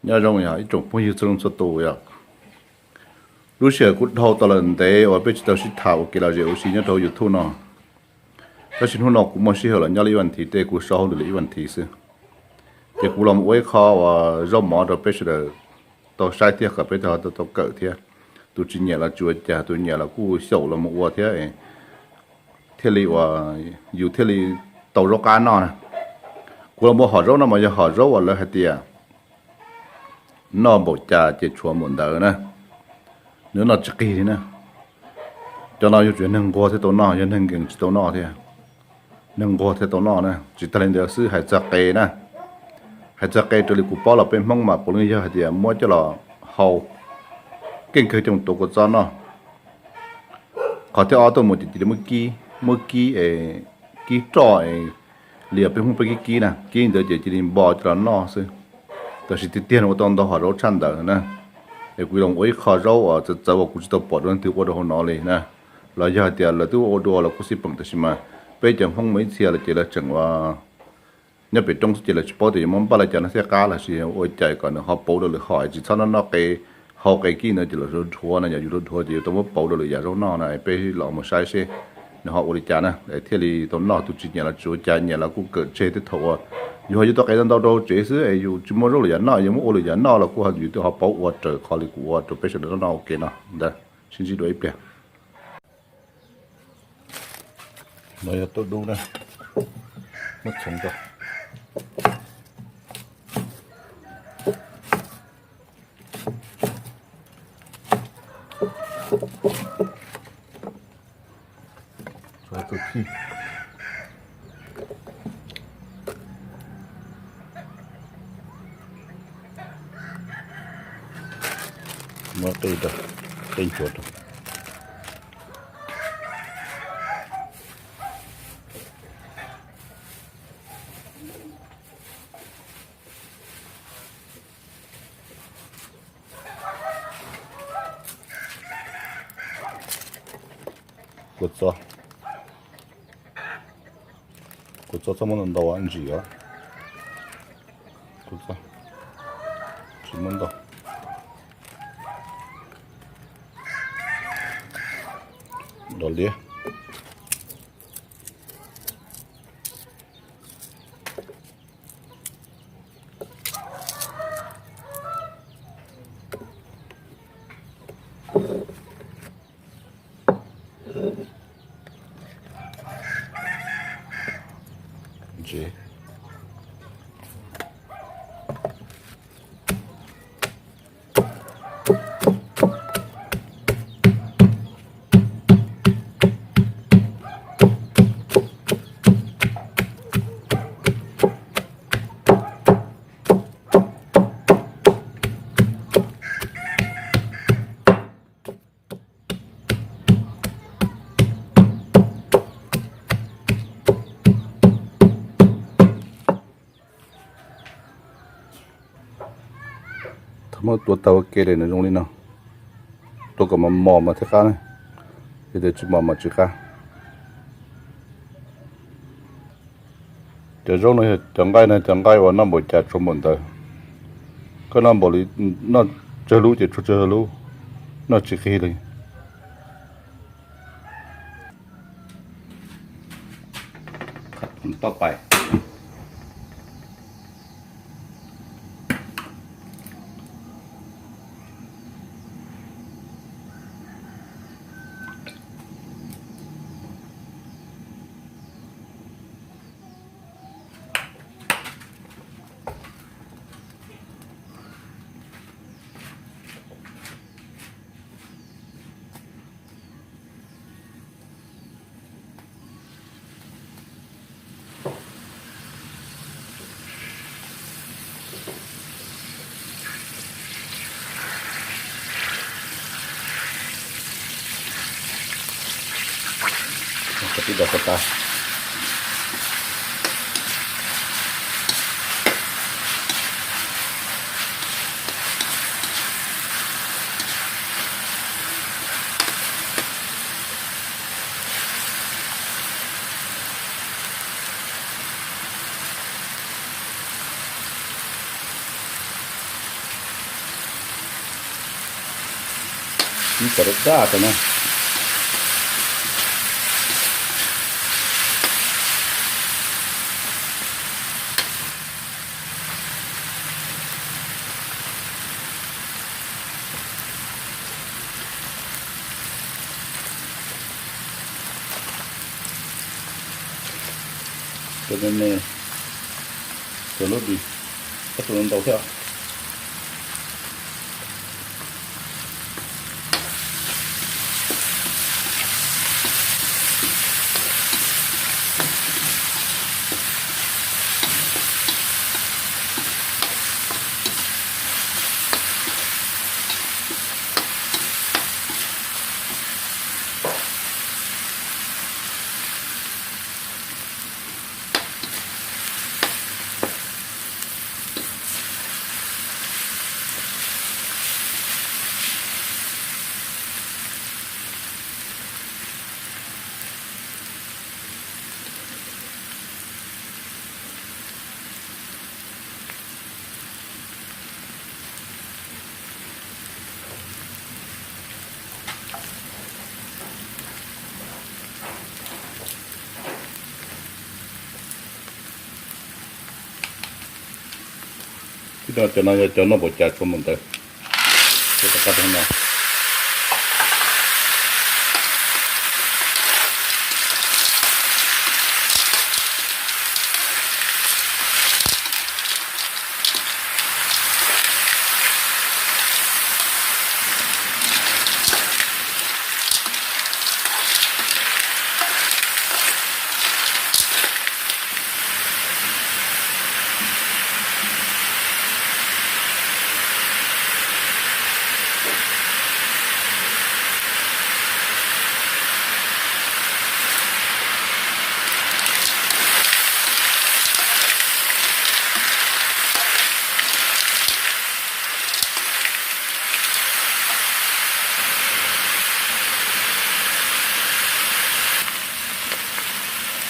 Nyob zoo yog ib tsoom phooj ywg txhua leej txhua tus yog. Lub sij hawm kuj dhau tau lawm ntev uas peb tsis tau sib tham ua kev lom zem ua si nyob rau hauv YouTube no. Tab sis hnub no kuv muaj sij hawm los nyob li ib vas thiv tej, kuv sau hauj lwm li ib vas thiv xwb. Ces kuv los ua ib qho uas zaub mov rau peb sawv daws tau saib thiab kom peb tau kawm thiab. Tus tsis nyiam los tsis ua cas, tus nyiam los kuj xyaum los mus ua thiab, thiaj li uas yus thiaj li tau zaub qab noj na. Kuv los ua hom zaub no mas yog hom zaub uas lawv hais tias noj npaum cas ces tshuav npaum ntawd na, nws noj tsis qig li na. Cov no yuav tsum yog neeg nquag thiaj tau noj, yog neeg nkees tsis tau noj thiab. Neeg nquag thiaj tau noj na. Tsis tag li ntawd xwb, hais txog qe na, hais txog qe raws li kuv paub los peb Hmoob mas puav leej yog hais tias muab coj los hau, keej kawg coj mus tuav kua txob noj. Qhov thib ob tuaj mus ces cia li muab kib, muab kib es kib roj es li peb Hmoob peb kib kib na, kib ntawd ces cia li npo coj los noj xwb. Tab sis tiag tiag ua tau ntau hom zaub tshaj ntawd na. Es kuv los ua ib qho zaub uas txawv txawv uas kuv tsis tau pom rau leej twg ua rau hauv no li na. Los yog hais tias lawv twb ua dua los kuj xij peem, tab sis mas peb cov Hmoob mas ib txhia los ces lawv tseem ua nyob pem roob xwb ces lawv tsis paub tias yuav muab npaj li cas no thiaj qab, los sis ua cas kom nws ho pauv rau lwm hom, tsis txhob noj noj qe, hau qe kib ntawd ces los dhuav no, yog yus dhuav ces yuav tau muab pauv rau lwm yam zaub noj na. Peb los mus saib seb nws ho ua li cas na, thiaj li tau noj. Tus tsis nyiam los tsis ua cas, nyiam los kuj kawm tseg tej thaum uas yus ho yuav tau qe ntau ntau rau tsev xwb es yus tsis muaj zaub lwm yam noj, yus muab ua lwm yam noj los kuj yus twb ho pauv ua raws qhov li kuv ua rau peb sawv daws noj ua ke no ntag. Sib ntsib dua ib pliag. No yog tauj dub na, muab txhoov rau. Txhoov tus khij. Muab qij rau, qij nchuav rau. Kua txob, kua txob txhob muab ntau ntau ntsim os. Kua txob tsis muab ntau. Dos liab. Thaum muab tuav tag ua ke li nws zoo li no, tuav kom mos mos mas thiaj qab ne, yog tias tsis mos mas tsis qab. Cov zaub no yog cov nqaij no, cov nqaij uas noj npaum cas tshuav npaum ntawd. Koj noj npaum li, noj tsawg lub ces tshuav tsawg lub, noj tsis qig li. Toj pais. Tib dos ko tas. Ib co daj daj rau na. Cov me me, cov lub dis, ob tug no ntau thiab. Cov no yog cov noj npaum cas tshuav npaum ntawd. Rau qab no.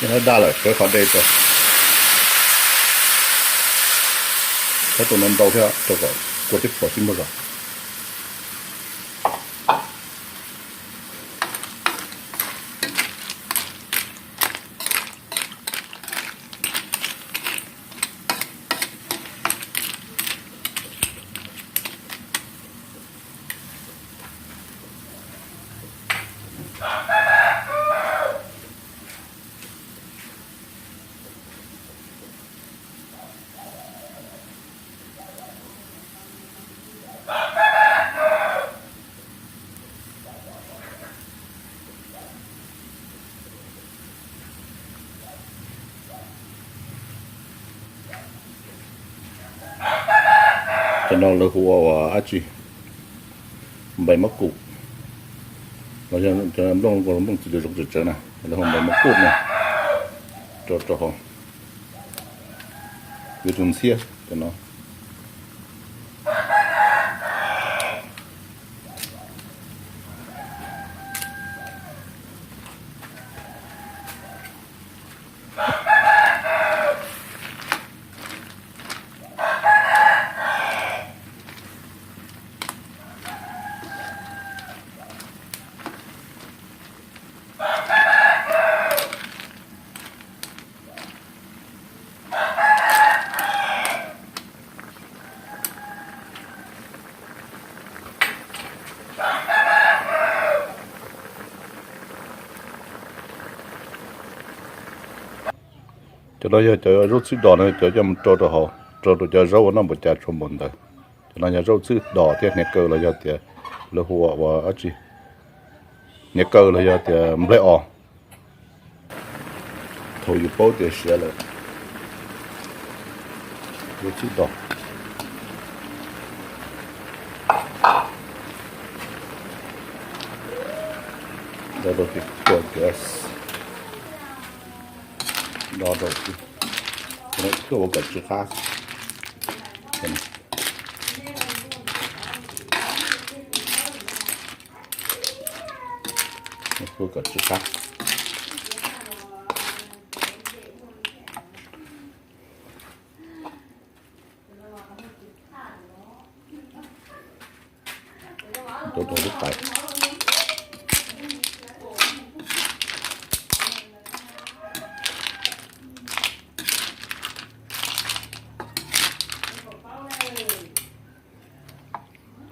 Yog daj lawm, sawv qhov dej tso. Sawv tus no ntau thiab, rau kom kua tib pluag sib npuag zog. Cov no lawv hu ua dab tsi? Npais mab kum, los yog cov nplooj nplooj txiv zoo tsawv tsawv na, lawv hu npais mab kum na, rau rau hauv. Yuav tsum ntxhiab cov no. Cov no yog cov zaub txhwb dos no, cov coj mus rau rau hauv, rau rau cov zaub ua noj npaum cas tshuav npaum ntawd. Cov no yog zaub txhwb dos thiab hniav kaw los yog tias lawv hu ua dab tsi, hniav kaw los yog tias nplej os. Thaum yus paub tias siav lawm, zaub txhwb dos, do rau tias kuaj tias, do rau tias, koj ua kom tsw qab, kuaj kom tsw qab. Rau rau lub tais.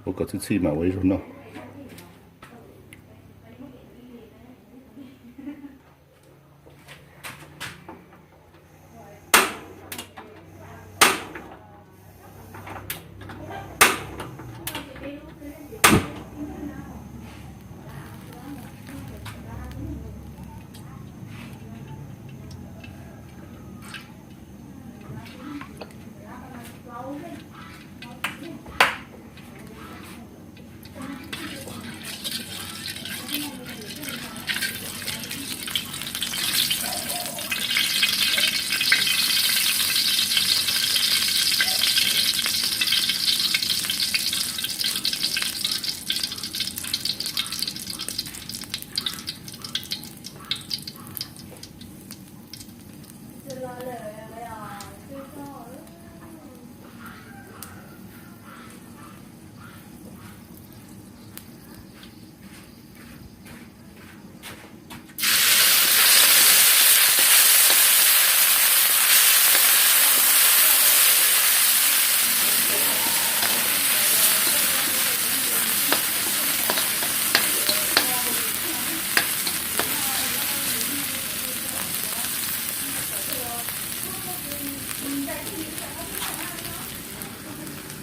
Ua kom txhij txhij mam ua ib zaug noj.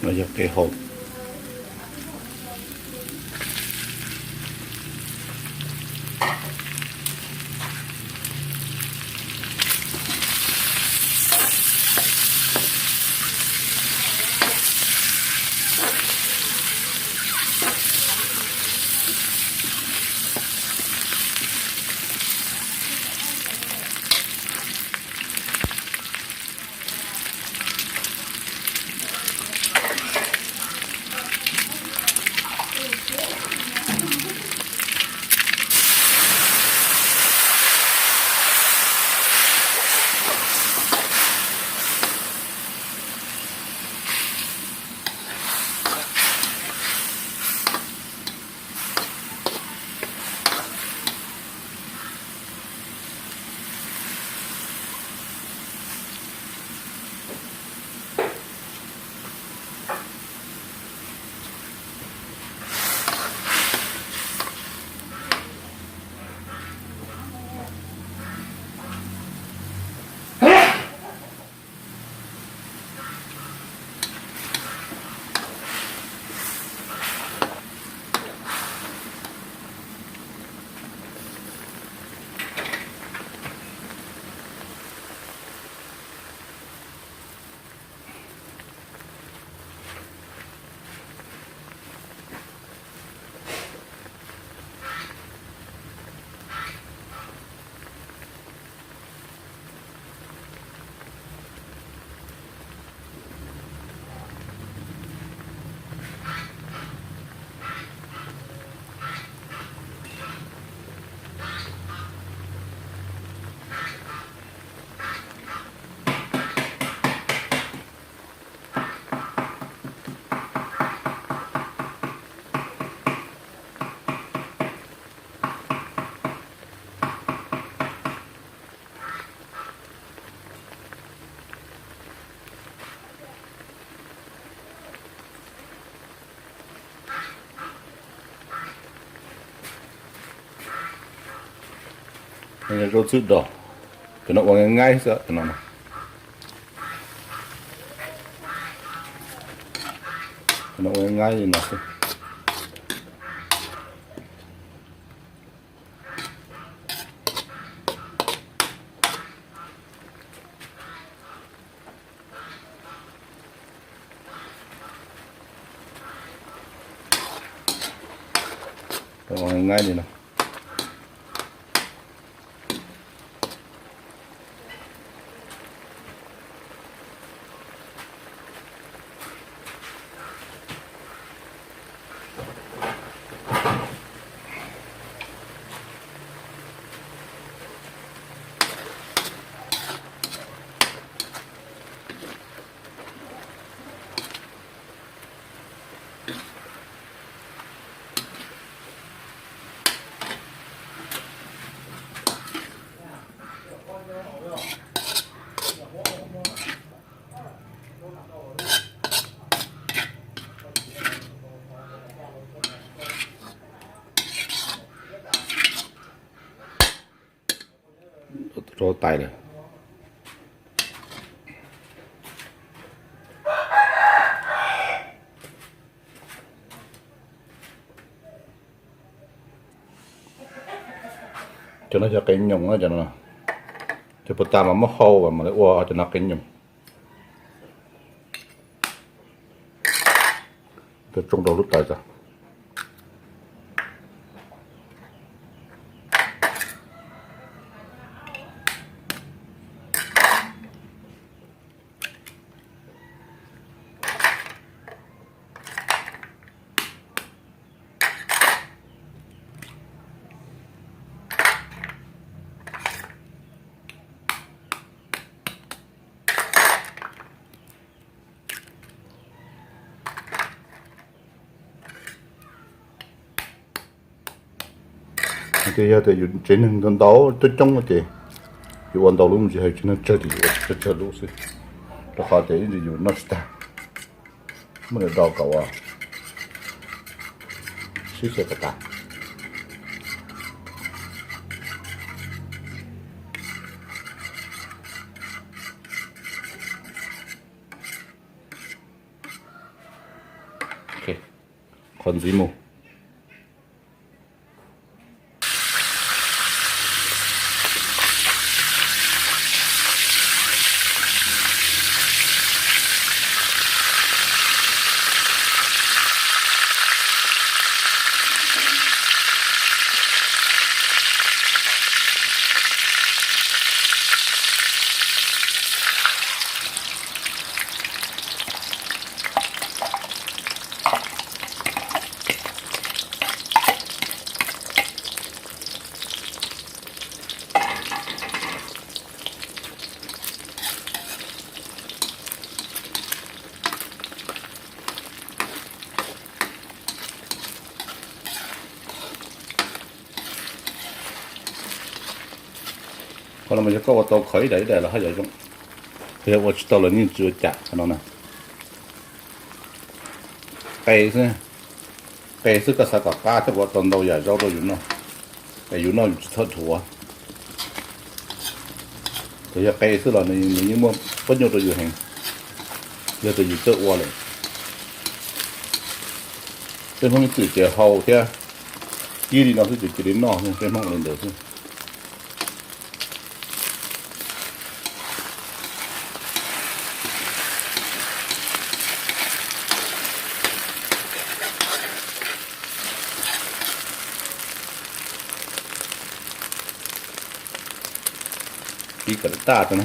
No yog kev haum. Yog zaub txwb dos, cov no ua nqaij nqaij xwb, cov no, cov no ua nqaij nqaij li no xwb. Ua nqaij nqaij li no. Rau tais lawm. Cov no yog qe nyoos na, cov no, cov puas tas mas muab hau mas mam li ua cov no qe nyoos. Tsoo rau lub tais tso. Ces yog tias yus tsev neeg ntau ntau coob coob ces yus ua ntau lub me ntsis, yus tsev neeg tsawg ces yus ua tsawg tsawg lub xwb, rau qhov tias ib ntsis yus noj tsis tag. Muab nws do kom ua sib xyaw tas tas. Qhov ntxiv mus. Qhov no mas yog koj ua tau kho ib daim ib daim los haj yam zoo, yog ua tsis tau los yeej tsis ua cas. Qhov no na, qe xwb, qe xwb koj xav kom qab thiaj ua tau ntau yam zaub rau yus noj, es yus noj yus tsis txhob dhuav. Txawm yog qe xwb los nws yeej muaj pob nyuj rau yus heev, yog tias yus txawj ua lawm. Peb Hmoob ib txwm ces hau thiab kib li no xwb ces cia li noj, peb Hmoob ua li ntawd xwb. Kib kom tas tas na.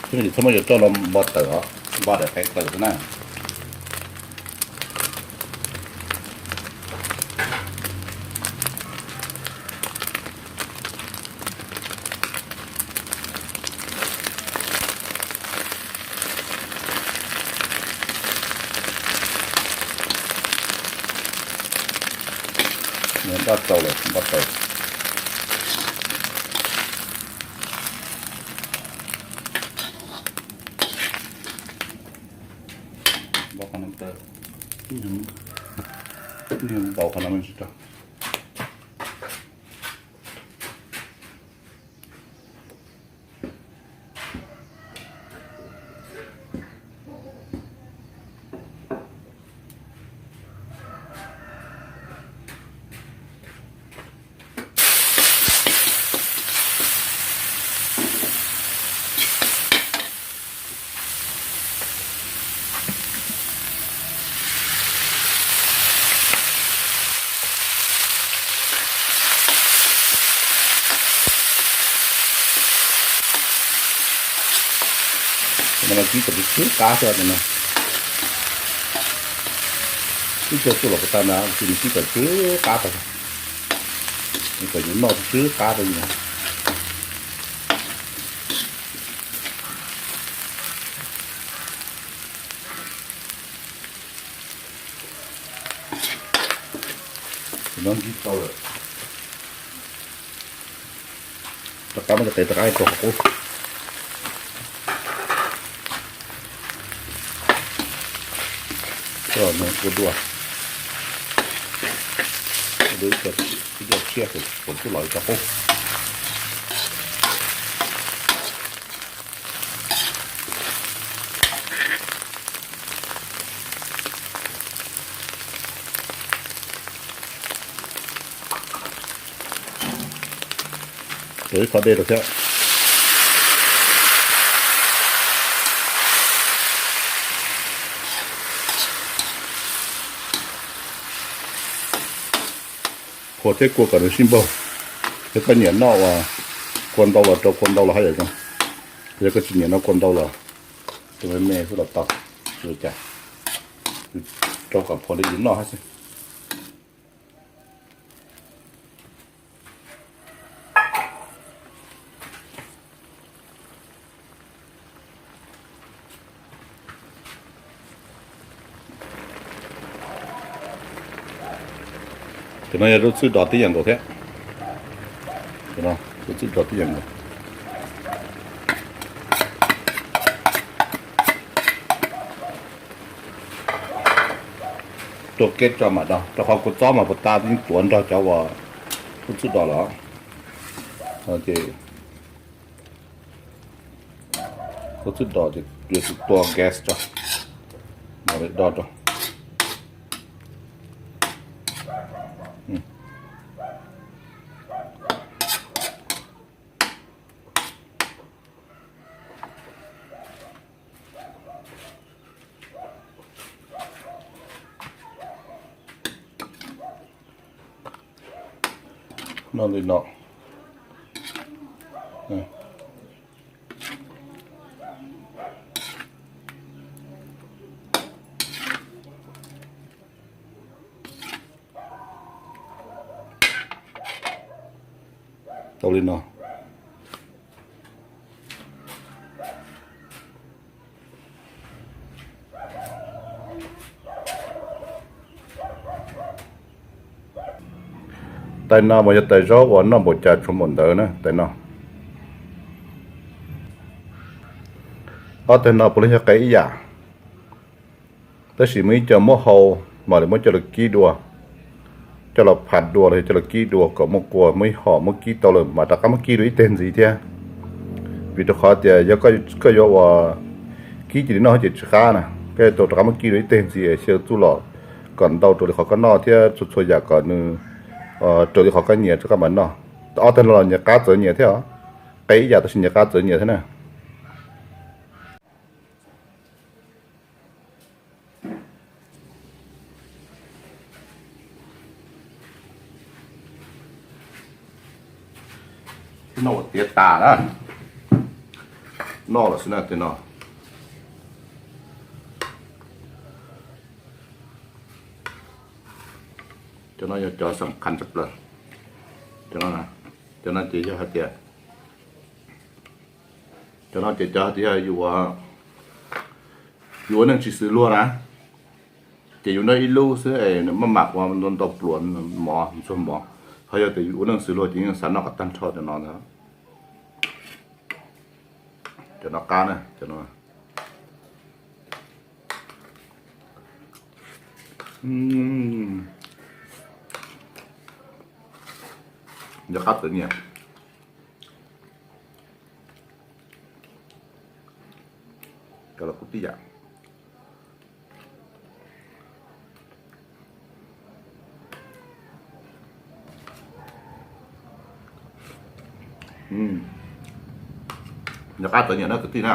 Txhob muab yuav coj los npo tawm os, npo daim qe tawm xwb na. Npaj tau lawm, npaj tau. Npau qhov no, npau qhov no me ntsis rau. Tus no los kib kom tib qab xwb tus no. Ib co txuj lom puas tas na, tus nws tib kom tsw qab tag, kom yus noj tsw qab tag li na. Tus no ntsib tau lawm. Rov qab muab cov qe rov qab rau qhov qub. Ua dua, ua dua ib co tshiab kom txuj lom cov qub. Rau ib qho dej rau thiab. Phua thiab kua kom nws sib npaug. Yog koj nyiam noj uas kua ntau los rau kua ntau los haj yam zoo. Yog koj tsis nyiam noj kua ntau los rau me me xwb los tau, tsis ua cas. Rau kom phua li yus noj hab xwb. Cov no yog lub txwj do tib yam nkaus thiab. Lub txwj do tib yam nkaus. Tuaj keb tso mam do, rau qhov kua txob mas puas tas yeej tuav nrog cov uas lub txwj do los. Ces lub txwj do ces yuav tsum tua gas tso, mam li do rau. Noj li no. Tau li no. Tais no mas yog tais zaub uas noj npaum cas tshuav npaum ntawd na tais no. Ob tais no puav leej yog qe ib yam, tab sis muaj ib co muab hau, mam li muab coj los kib dua, coj los phas dua los yog coj los kib dua kom muaj kua, muaj ib hom muab kib tau lawm mas rov qab muab kib dua ib teg ntxiv thiab. Vim rau qhov tias yog koj yuav ua kib cia li noj ces tsis qab na, koj yuav tau rov qab muab kib dua ib teg ntxiv xyaw txuj lom kom ntau raws li qhov koj noj thiab txhua txhua yam kom nws raws li qhov koj nyiam rau koj mam noj. Ob tag no los nyias qab txawv nyias thiab os, qe ib yam tab sis nyias qab txawv nyias thiab na. Noj ua tiav tas na, noj los xwb na tej no. Cov no yog cov xam khas tshaj plaws. Cov no ces yog hais tias, cov no ces cov hais tias yog yus, yus ua neej tsis xws luag na, ces yus noj ib lub xwb es maj mam ua ntau pluav mov ntxuag mov. Ho yog tias yus ua neej xws luag ces yeej xav noj kom tag nrho cov no ntag. Cov no qab na, cov no. Nyias qab txawv nyias. Cov los kuj tib yam. Nyias qab txawv nyias na kwv tij na.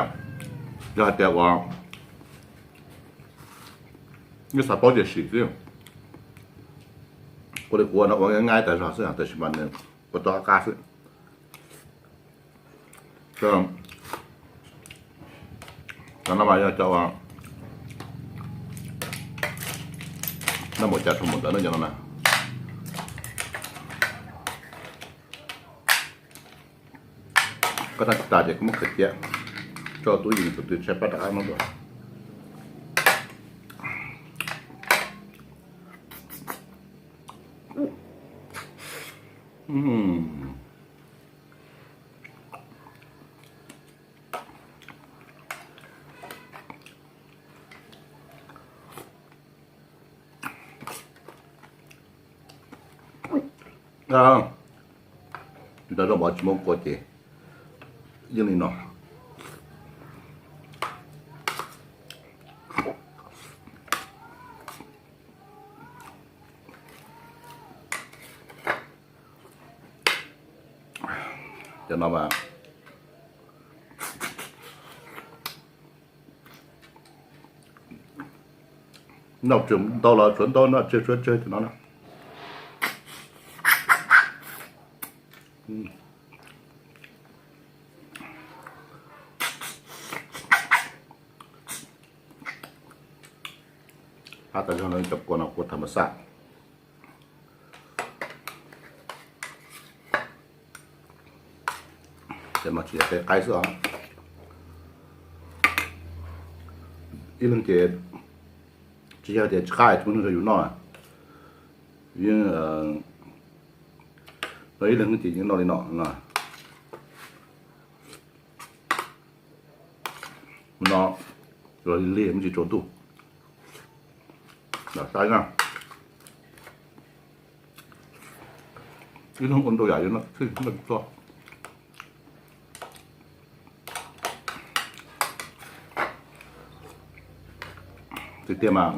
Yog hais tias uas nej xav paub ces sim xwb. Ua li kuv ua no ua nyaib tas zog xwb tab sis mas nws ua tau qab qab xwb. Cov no mas yog cov uas Noj mus cas rau mus ntawd no cov no na. Koj noj tsis tas ces koj muab khaws cia, tso tub yees tus twg tshaib plab rov qab noj dua. Tus zaub mov tsis muab kua ces yeej li no. Cov no mas noj tsis ntau los tshuav ntau, noj tseg tshuav tseg cov no na. Pab tas zog no cov kua no kua tham mas xaj. Cov no tsis yog qe qaib xwb os. Ib leeg ces tsis yog tias tsis qab tsis muaj neeg rau yus noj. Yeej, no ib leeg ces yeej noj li no no. No los lig lig muaj tsis tsaus ntuj. Saib na, ib leeg ua ntau yam yuav noj txhij noj tsis txog. Tiag tiag mas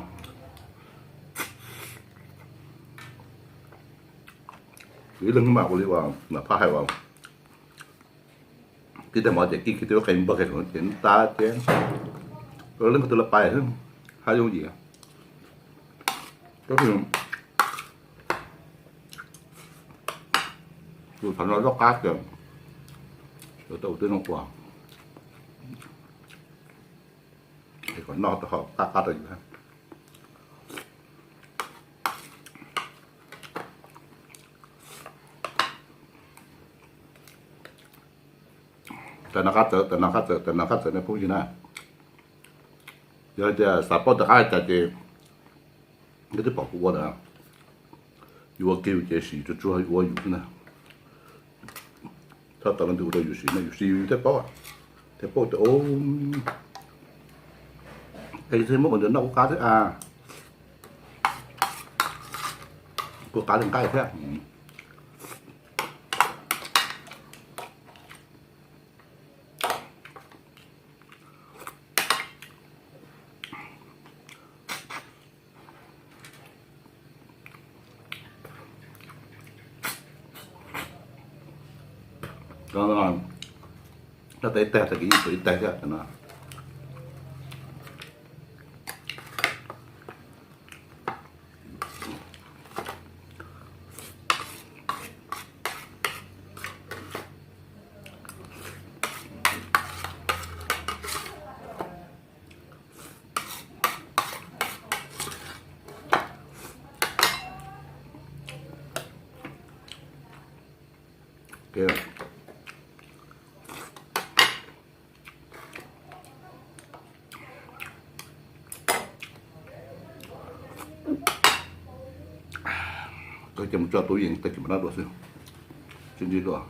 ib leeg mas ua li uas phab hais uas tib tag mov ces kij kiag twb qe npawg qe khoom ces tab ces leej ko tw los pais hab yooj yim. Tab sis tus thaum no zaub qab tias yuav tau ua tib zoo ua es kom noj tau qab qab rau yus. Tam no qab txawv, tam no qab txawv, tam no qab txawv nej phooj ywg na. Yog hais tias xav paub tias qab li cas ces nej twb pom kuv ua ntawd, yus ua kiag yus cev sim tsuag tsuag ua yus xwb na. Txhob tos leej twg ua rau yus sim no, yus sim yus thiaj paub, thiaj paub tias es muab ua ntawd noj kuj qab thiab a, kuj qab li nqaij thiab. Noj tau ib tag tag kis yeej tshuav ib tag thiab no. Koj cia mus tso tub yees tag kis mam noj dua xwb, tsis ntsib dua.